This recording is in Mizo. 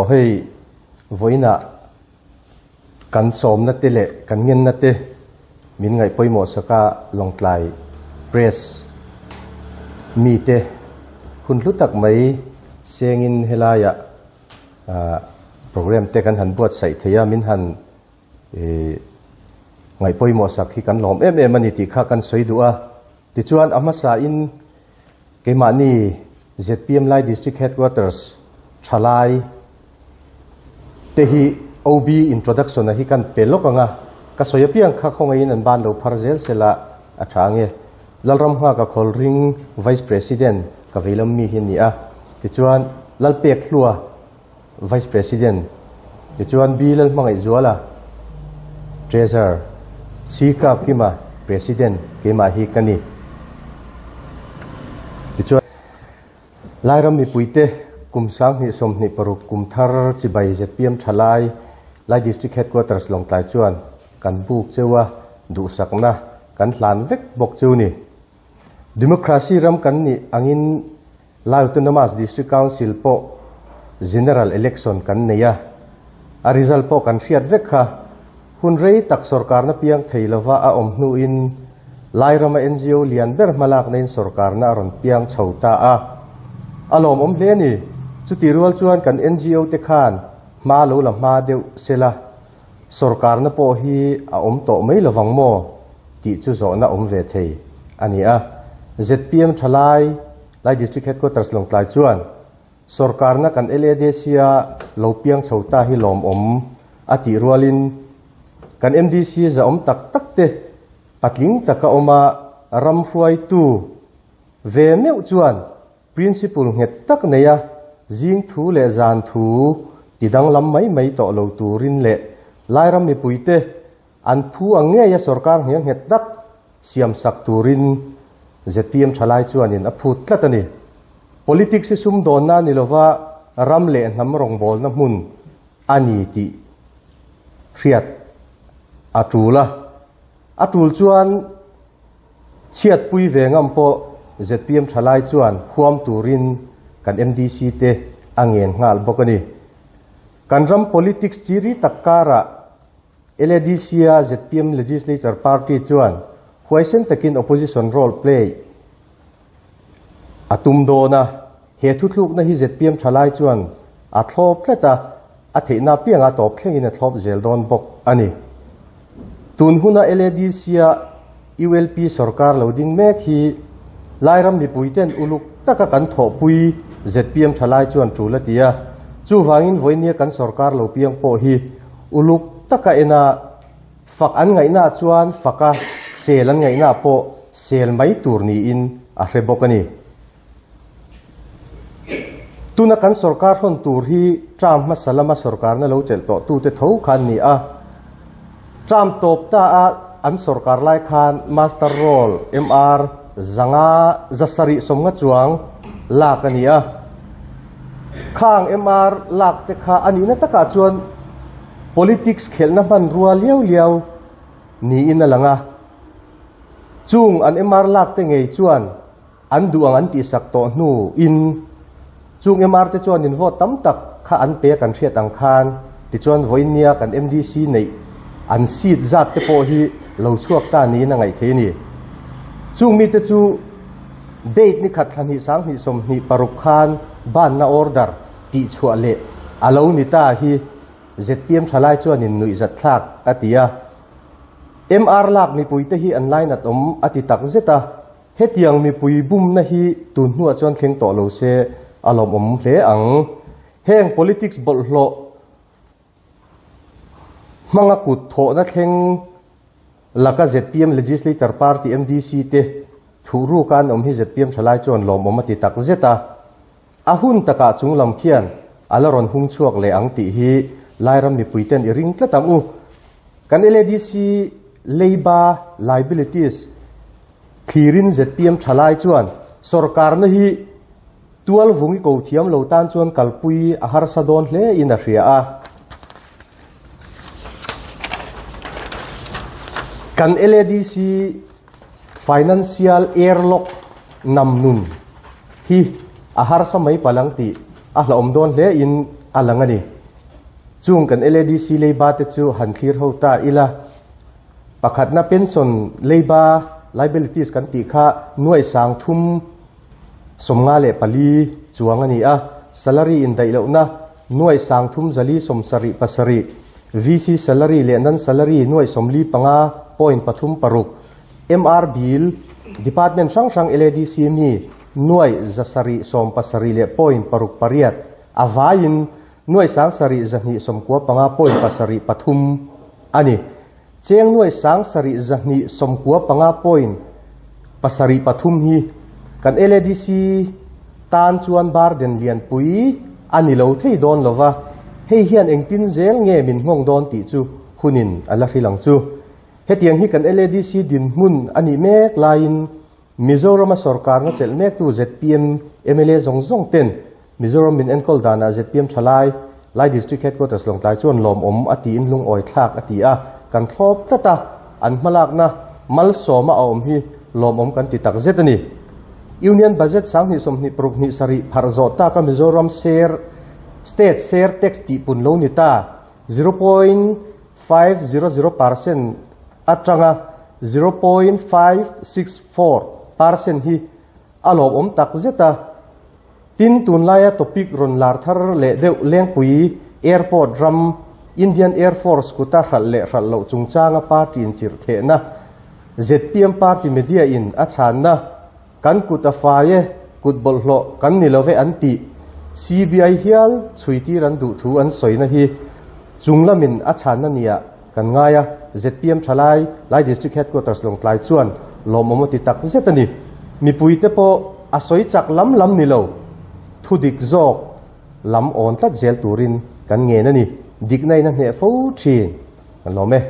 Aw hei vawiinah kan sawmna te leh kan ngenna te min ngaih pawimawh saka Lawngtlai Press mite hun hlu tak mai sengin helaiah program te kan han buatsaih thei a, min han ngaih pawimawh sak hi kan lawm em em a ni tih kha kan sawi duh a. Tichuan a hmasain keimahni zpm Lai District Headquarters thalai te hi OB introduction a hi kan pe lawk ang a, ka sawi apiang kha khawngaihin an ban lo phar zel sela a tha ang e. Lalramnghaka Khawlring Vice President ka veilam mi hi a ni a, tichuan Lalpekhlua Vice President, tichuan B Lalhmangaihzuala Treasurer, C Kapkima President keimah hi ka ni. Tichuan Lairam mipuite kum 2026 kum thar chibai zpm thalai Lai District Headquarters Lawngtlai chuan kan buk cheu a, duhsakna kan hlan vek bawk cheu ni. Democracy ram kan nih angin Lai Autonomous District Council pawh General Election kan nei a, a result pawh kan hriat vek kha. Hun rei tak sorkarna piang thei lova a awm hnuin Lai rama ngo lian ber hmalakna in sorkarna a rawn piang chho ta a. A lawmawm hle a ni. Chuti rual chuan kan ngo te khan hma lo la hma deuh sela sorkarna pawh hi a awm tawh mai lovang maw tih chu zawhna awm ve thei a ni a. Zpm thalai Lai District Headquarters Lawngtlai chuan sorkarna kan LADC-a lo piang chho ta hi lawmawm a tih rualin kan MDC zahawm tak tak te patling taka awma ram hruaitu ve meuh chuan Principle nghet tak neia zing thu leh zan thu ti danglam mai mai tawh lo turin leh Lairam mipuite an phu ang ngeia sorkar ngheng nghet tak siam sak turin zpm thalai chuanin a phut tlat a ni. Politics hi sumdawnna ni lova ram leh hnam rawngbawlna hmun a ni tih hriat a tul a. A tul chuan Chhiatpui ve ngam pawh zpm thalai chuan huam turin kan MDC te a ngen nghal bawk a ni. Kan ram politics chi ri tak karah LADC-a zpm Legislature Party chuan huaisen takin opposition role play a tum dawn a. He thuthlukna hi zpm thalai chuan a thlawp tlat a, a theihna apianga tawp thlengin a thlawp zel dawn bawk a ni. Tun huna LADC-a ULP sorkar lo ding mek hi Lairam mipuiten uluk taka kan thawhpui zpm thalai chuan tul a ti a, chuvangin vawinia kan sorkar lo piang pawh hi uluk taka ena Fak an ngaihnaah chuan faka sel an ngaihnaah pawh sel mai tur niin a hre bawk a ni. Tuna kan sorkar hawn tur hi term hmasa lama sorkarna lo chelh tawh tute tho kha an ni a. Term tawp ta a an sorkar lai khan Master Roll, MR, zanga zasarih sawmnga chuang lak a ni a. Khang MR lak te kha a nihna takah chuan Politics khelhna hmanrua liau liau niin a lang a, chung an MR lak te ngei chuan an duh ang an tihsak tawh hnu in chung MR te chuan in vote tam tak kha an pe kan hriat ang khan tichuan vawinia kan MDC neih an seat zat te pawh hi lo chhuak ta niin a ngaih thei a ni. Chung mite chu date ni khat thla hnih 20 26 khan banna order tihchhuah leh a lo ni ta hi zpm thalai chuanin nuihzat thlak a ti a. MR lak mipuite hi an lainat awm a ti tak zet a, hetiang mipui bumna hi tun hnuah chuan thleng tawh lo se a lawmawm hle ang. Heng politics bawlhhlawh hmanga kut thawhna thleng laka zpm Legislature Party MDC te thuhruka an awm hi zpm thalai chuan lawmawm a ti tak zet a. A hun takah chung lam khian a la rawn hung chhuak leh ang tih hi Lairam mipuiten i ring tlat ang u. Kan LADC leiba, liabilities, thlirin zpm thalai chuan sorkarna hi tual vung i ko thiam lo tan chuan kalpui a harsa dawn hle in a hria a. Kan LADC Financial airlock nam nun hi a harsa mai palang tih a hlauhawm dawn hle in a lang a ni. Chung kan LADC leiba te chu han thlir ho ta ila. Pakhatna pension leiba liabilities kan tih kha nuaih 3054 chuang a ni a, salary indaih lohna nuaih 3477, VC salary leh non salary nuaih 45.36, MR bill department hrang hrang LADC mi nuaih 770 leh point paruk pariat a vaiin nuaih 7295.73 a ni. Cheng nuaih 7295 point pasarih pathum hi kan LADC tan chuan burden lianpui a ni lo thei dawn lo va, hei hian engtin zel nge min nghawng dawn tih chu hunin a la hrilh ang chu. Hetiang hi kan LADC dinhmun a nih mek laiin Mizorama sorkarna chelh mektu zpm mla zawng zawng ten Mizoram min enkawl danah zpm thalai Lai District Headquarters Lawngtlai chuan lawmawm a tiin lungawi thlak a ti a, kan thlawp tlat a, an hmalakna malsawma a awm hi lawmawm kan ti tak zet a ni. Union Budget 2026 27 pharh zawh taka Mizoram share State share tax tihpun lo ni ta 0.500 percent atanga 0.564 percent hi a lawmawm tak zet a. Tin, tunlaia topic rawn lar thar leh deuh Lengpui Airport ram Indian Air Force kuta hralh leh hralh loh chungchanga party inchirh thehna zpm party media in a chhanna kan kut a fai e, kut bawlhhlawh kan ni love an tih CBI hial chhuitir an duh thu an sawina hi chunglamin a chhanna nia kan ngai a, zpm thalai Lai District Headquarters Lawngtlai chuan lawmawm a ti tak zet a ni. Mipuite pawh a sawi chak lam lam ni lo, thu dik zawk lam awn tlat zel turin kan ngen a ni. Dikna in a hneh fo thin. Kan lawm e.